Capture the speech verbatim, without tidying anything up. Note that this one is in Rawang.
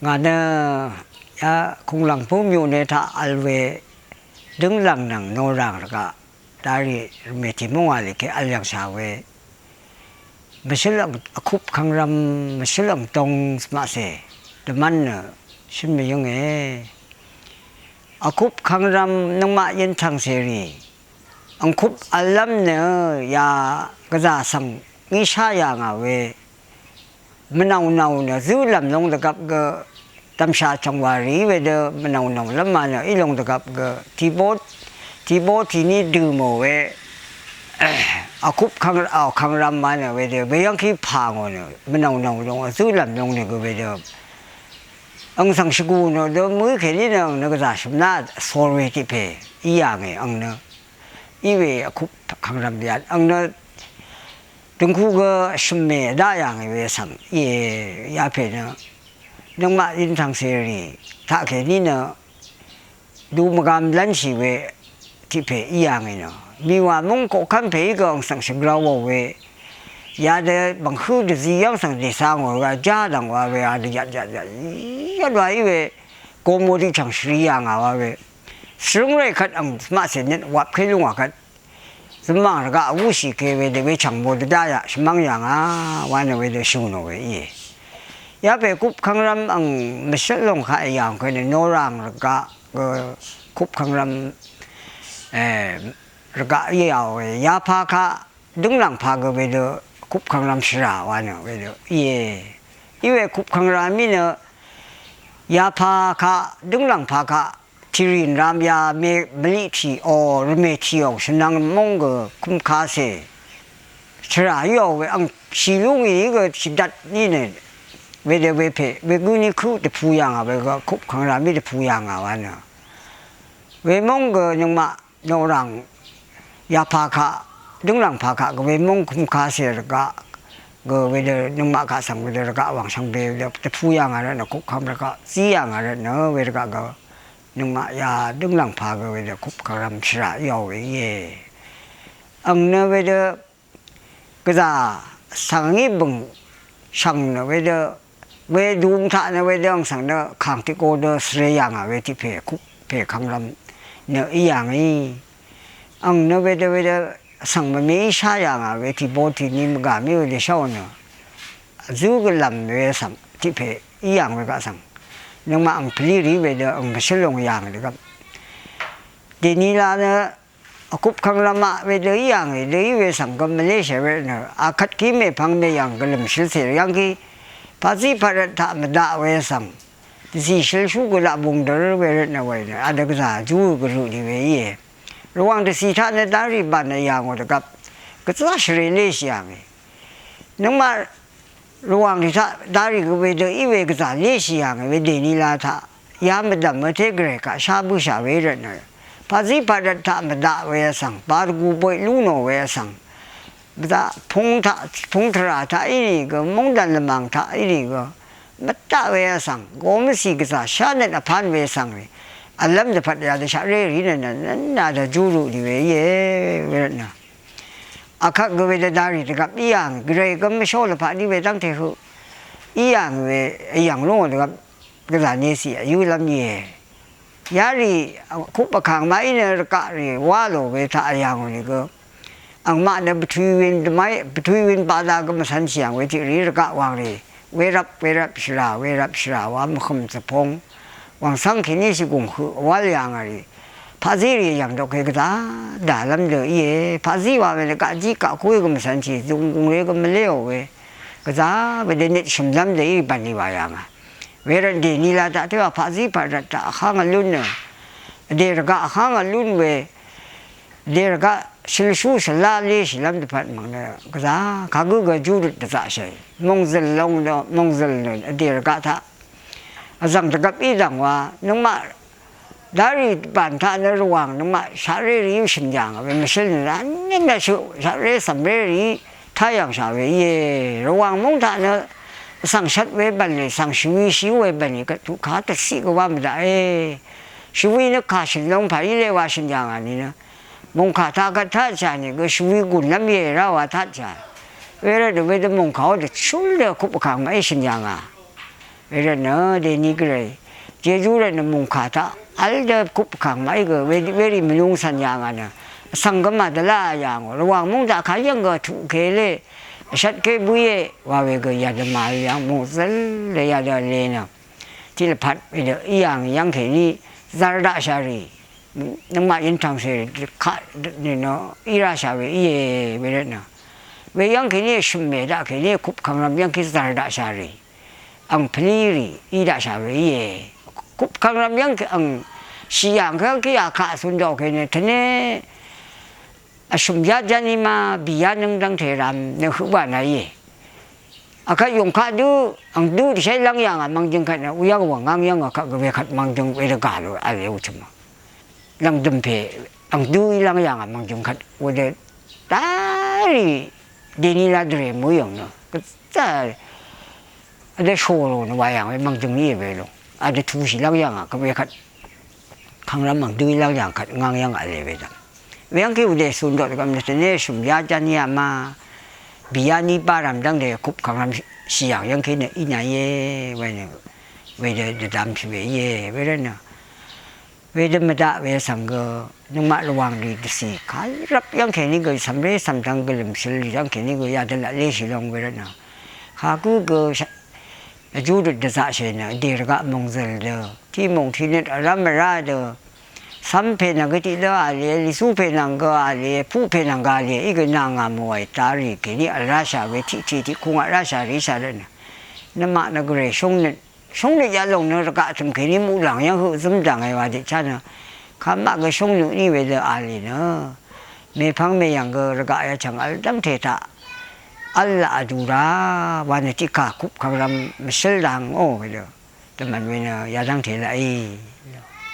Ngà nø ya Kunglangpu myone taq vl we dønglàng nvng noràng rvgaq darì rvmè tì mungwà lì ke vl yv̀ngshà we mvshǿl ang vkup kvngrvm mvshǿl ang dong maqcè dvmv́n nø shǿn mvyǿnge. Vkup kvngrvm nøngmaq yøntvng cèrì angkup vllv́m nø ya gvzà svng ngí shá yà ngà we mvnàunàù nø zǿlv̀m long dvgvp gø dv̀mshà chv̀ngwà rìí wedø mvnàunàulv́m ma nø í long dvgvp gø tìbó tìbó tìní dø̀mò we vkup kvngrvm ma nø wedø weyv́ngkí pà ngò nø mvnàunàù long zǿlv̀m long nø gø wedø ang svng shvgù nø dø mø̀í kèní nø ang nø gvzà shø̀mná sor we tiq pè í yà ngì ang nø í we vkup kvngrvm yvt ang nø døngku gø shø̀mmè dá yà ngì we svng íe. Yapè nø nøngmaq yøntvng cèrì taq kèní nø du mvgam lv́nshì we tiq pè í yà ngì nø mìwà múng koqkv́m pè í gø ang svng shvgrawò we yadø bv̀nghǿ dvzi yv́ng svng dèca ngò ga já dv̀ng wa we adø yvt yvt yvt yvt wa í we gomo tiqchv̀ng shvri yà ngà wa we svrǿng rè kvt ang maqcè nøt wapké lúngà kvt zvmv̀ng rvgaq vwúshì ke wedø wechv̀ng bo dvdá yaq shvmv́ng yà ngà wa nø wedø shø̀n nò we íe. Yapè kup kvngrvm ang mvshǿl lòng kaq yà ngò ke nø noràng rvgaq gø kup kvngrvm rvgaq í yà we yapà kaq dǿnglàng pà gø wedø kup kvngrvm shvrà wa nø wedø íe. Í we kup kvngrvm í nø yapà kaq dǿnglàng pà kaq tìrì nram ya me mvliq tì o rvmè tì o shvnvng móng gø kumkacè shvrà íò we ang shì lú ngì gø shvdat ní nø wedø wepè wegǿ ní kǿ dvpu yà ngà we gø kup kvngrvm í dvpu yà ngà wa nø wemóng gø nøngmaq noqràng yapà kaq dǿngràng pà kaq gø wemóng kumkacè rvgaq gø wedø nøngmaq kaq svng wedø rvgaq wàng shvngbe wedø dvpu yà ngà rvtnø kup kvngrvm rvgaq zí yà ngà rvtnø we rvgaq gø nøngmaq ya dǿngràng pà gø wedø kup kvngrvm shvrà íò we íe. Ang nø wedø gvzà svng í bø̀ng shv̀ng nø wedø wedung taq nø wedø ang svng nø kàng tiq go dø svre yà ngà we tiq pè kup pè kvngrvm nø í yà ngì. Ang nø wedø wedø svng mvme í shá yà ngà we tiq bo tiq ni mvgà mí wedø sháò nø zǿ gvlv̀m we svng tiq pè í yà ngì we gaq svng nøngmaq ang pvlí rìí wedø ang mvshǿl long yà ngì dvgvp dèní la nø vkup kvngrvm maq wedø í yà ngì dø í we svng gø mvléshì we nø akvt kí mèpvng mèyv̀ng gvlø̀m shøl cè yv́ngkí paqzí paqrvt taq mvdaq we svng dvcì shølshú gø laq bung dvr we rvtnø we nø adø gvzà júrø gvrø rì we íe. Rvwàng dvcì taq nø darì bàn nø yà ngò dvgvp gvzá shvre léshì yà ngì. Nøngmaq Rvwàng rì taq darì gø wedø í we gvzà léshì yà ngì we dèní la taq ya mvdv̀m vté gvray kaq shá bǿshà we rvtnø paqzí paqrvt taq mvdaq we vsvng ba dvgù boy lú nò we vsvng gvzà pung taq pung tvrà taq í rì gø móngdàn lvmàng taq í rì gø mvdaq we vsvng go mvcì gvzà shánøt vpán we vsvng rì vlv́m dvpvt ya dvshaq ré rì nø nø nø nø dvjú rø rì we íe we rvtnø Akvt gø wedø darì dvgvp í yà ngì gvray gø mvshó lvpat ní we dv́ngte høq í yà ngì we vyv̀ng lúngò dvgvp gvzà necì vyúlv́m íe. Yarì kup vkàng maqí nø rvgaq rì wá lò we taq vyà ngò nìgø angmaq nø bvtwi win dvmaqí bvtwi win bada gø mvcv̄nshì yà ngì we tiq rìí rvgaq wàng rì wervp wervp shvrà wervp shvrà wa mvhø̀m zvpong wàng cv́ng kèní shvgùng høq wál yà ngà rì paqzí rì yv̀ng dok ke gvzà dàlv́m dø íe. Paqzí wa we nø gaqjí gaqkúí gø mvcv̄nshì zunggungré gø mvléò we gvzà wedø nøt shø̀mlv́m dø í bv̀nlì wà yà ngà. Wervt dèní la taq téwa paqzí paqrvt taq vháng vlún nø vdè rvgaq vháng vlún we vdè rvgaq shølshú shvlá léshìlv́m dvpvt mv̀ng nø gvzà kagǿ gø júrøt dvzaqshì mòngzø̀l long dø mòngzø̀l nø vdè rvgaq taq vzv̀ng dvgvp í dv̀ng wa nøngmaq darì bàn taq nø Rvwàng nøngmaq shaqré rìí shø̀n yà ngà we mvshǿl nø rá nø nø shøq shaqré cv̀mré rìí tá yv̀ngshà we íe. Rvwàng múng taq nø vsvng shvt we bv̀nlì svng shvwi shìú we bv̀nlì gvt tuq kà dvciq gø wá mvdaqe. Shvwi nø kà shø̀n long pà í lé wa shø̀n yà ngà nìnø mòngkà taq gvt taq jà nìgø shvwi gùnlv́m íe rá wa taq jà. Wervt nø wedø mòngkàó dvchúl dø kup vkàng maqí shø̀n yà ngà. Wervt nø deni gvray jejú rvt nø mungkà taq vl dvkup kang maqí gø werì mvlung cv̀n yà ngà nø vsvng gø màdvlá yà ngò. Rvwàng mungdaq kà yv́ng gø tuq kele vshvt ke bǿíe wa we gø yadø màvl yv́ng mungzv́l dø yadø vle nø tiq lvpat wedø í yà ngì yv́ng kèní zar daqshà rì. Nøngmaq yøn tv̀ngcè kaq nø í rashà we íe wervt nø we yv́ng kèní shø̀m mè daq kèní kup kang rvm yv́ng kí zar daqshà rì. Ang pvlí rì í daqshà we íe. Kup kang rvm yv́ng kí ang shì yàng kí yv́ng kí yà kaq sundò kèní tvné vshø̀m yá ján í ma bì yá nǿng dv́ngte ram nø høq wà nà íe. Akvt yùng kaq dø ang dø dvshé lv́ng yà ngà mvngjøng kvt nø uyv́ng wà ngang yv́ng akvt gø we kvt mvngjøng we dvgà lò vl e uchø̀m. Lv̀ngdø̀m pè ang dø í lv́ng yà ngà mvngjøng kvt wedø tarì deni la dvrè mø yv̀ng nø gvzà Adø shòlò nø wa yv̀ng we mvngjøng íe we lò. Adø tushì lv́ng yv̀ng a kvp we kvt. Kàngrvm mv̀ng dø í lv́ng yv̀ng kvt ngang yv̀ng vle we dv̀m. Weyv́ng kí vdè sundot gvm nø tvné shø̀m yá ján yá ma. Bì yá ní bá rv̀m dv́ngte kup kàngrvm shì yv̀ng yv́ng kí nø í nà íe we nø. Wedø dvdvm shì we íe we rvt nø. Wedø mvdaq we svng gø nøngmaq Rvwàng rì dvcì kàrvp yv́ng kèní gø cv̀mré cv̀mdvng gø lv̀mshøl yv́ng kèní gø yadø laq léshì long we rvt nø. Kagǿ gø vjú dø dvzaqshè nø vdè rvgaq mòngzø̀l dø tiq mòng tiq nøt vrv́m vrá dø cv́m pè nvng gø tiqdø a lìe, lìcú pè nvng gø a lìe, puq pè nvng gø a lìe, í gø nà ngà mòe tarì kèní vrashà we tiqtì tiq kung vrashà rìshà rvt nø. Nøngmaq nø gvray shúng nøt Shúngnøt yalòng nø rvgaq tø̀m kèní muqlàng yv́ng høq zǿm dv̀nge wa deqchá nø. Kamaq gø shúngnøt ní wedø a lì nø. Mèpvng mèyv̀ng gø rvgaq yachv̀ng vl dv́ngte taq. Vl laq vdu ra wa nø tiqkà kup kvngrvm mvshǿl dang ó wedø. Dvmv̀n we nø yadv́ngte laqí.